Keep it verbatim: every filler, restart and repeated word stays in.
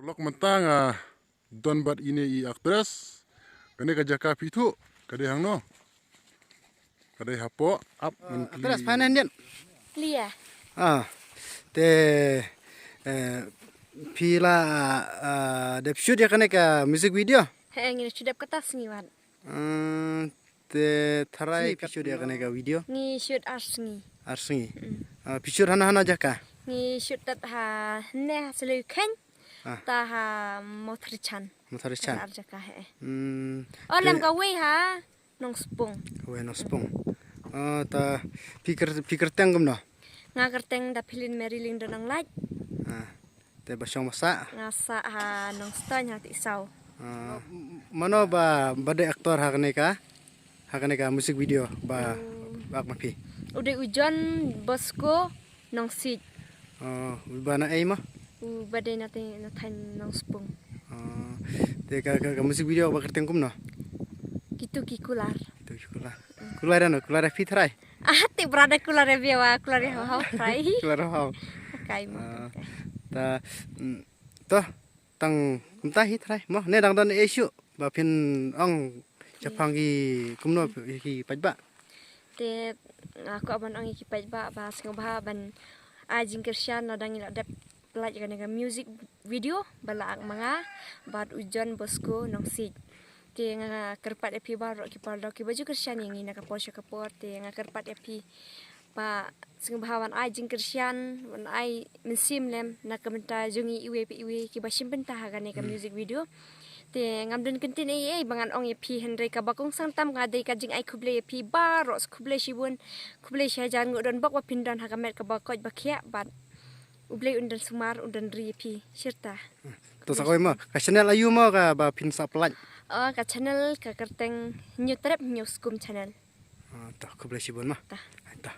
Lok mynta nga don bad ine i actress. Kane ka jaka phi thuh ka dei hangno? Ka dei hapoh ap. Ah, actress, pha nang dien. Lia. Ah, te, eh, phi la, ah, dep shoot ïa kane ka music video? He, ngi la shoot dep kata sngi wat. Ah, te tharai phi shoot ïa kane ka video? Ngi shoot ar sngi. Ar sngi. Mm. Ah, phi shoot hana hana jaka? Ngi shoot tat ha ne ha Sleikheiñ. Ah. Ta ha Mawthadraishan. Mawthadraishan. Ar jaka he. Hmm. Oh, te lem kawei ha Nongspung. Kawei Nongspung. Ah, ta phi kyr-, phi kyrteng kumno? Nga kyrteng da Philin Mary Lyngdoh Nonglait. Ah. Te ba shong ba sah? Nga sah ha Nongstoiñ ha Tisaw. Ah, m-, mano ba, ba dei actor ha kane ka? Ha kane ka music video ba, oh, ba ak ma phi? U dei u John Bosco Nongsiej. Oh, u ba na ei ma? U ba dei na te, na thaiñ Nongspung. Oh, te ka, ka, ka music video ba kyrteng kumno? Kitu ki kular. Kitu ki kular. Kular ano, kular phi tharai? Ah, te brada kular ïa phi wa, kular ïa hau hau tharai. Kular hau hau. Kai mo. Ah, kai. Ta, mm, to, tang kumta hi tharai. Mo, ne dang don ei shuh ba phin ong shaphang ki kumno ki paidbah. Te nga kwah ban ong ïa ki paidbah ba sngewbha ban ai jingkyrshan lada ngi la dep pynlait ïa kane ka music video ba la act ma nga bad u John Bosco Nongsiej. Te nga kyrpad ïa phi baroh ki paralok kiba ju kyrshan ïa ngi na ka por sha ka por, te nga kyrpad ïa phi ba sngewbha wan ai jingkyrshan, wan ai mynsiem lem na ka bynta jong ngi iwei pa iwei kiba shim bynta ha kane ka, hmm, music video. Te ngam don kyntien ei ei ba ngan ong ïa phi, hynrei kaba kongsan tam ka dei ka jingai khublei ïa phi baroh, khublei shibun, khublei shihajar nguh donbok ba phin don ha ka met kaba koit ba khiah bad U Blei un don sumar, un don ri ïa phi shirta. To sa kawei mo, ka channel aïu mo kaba phin sa pynlait? Oh, ka channel ka kyrteng Hynñiewtrep Hynñiewskum channel. Ah, to, khublei shibun mo. Ta. Ai, to.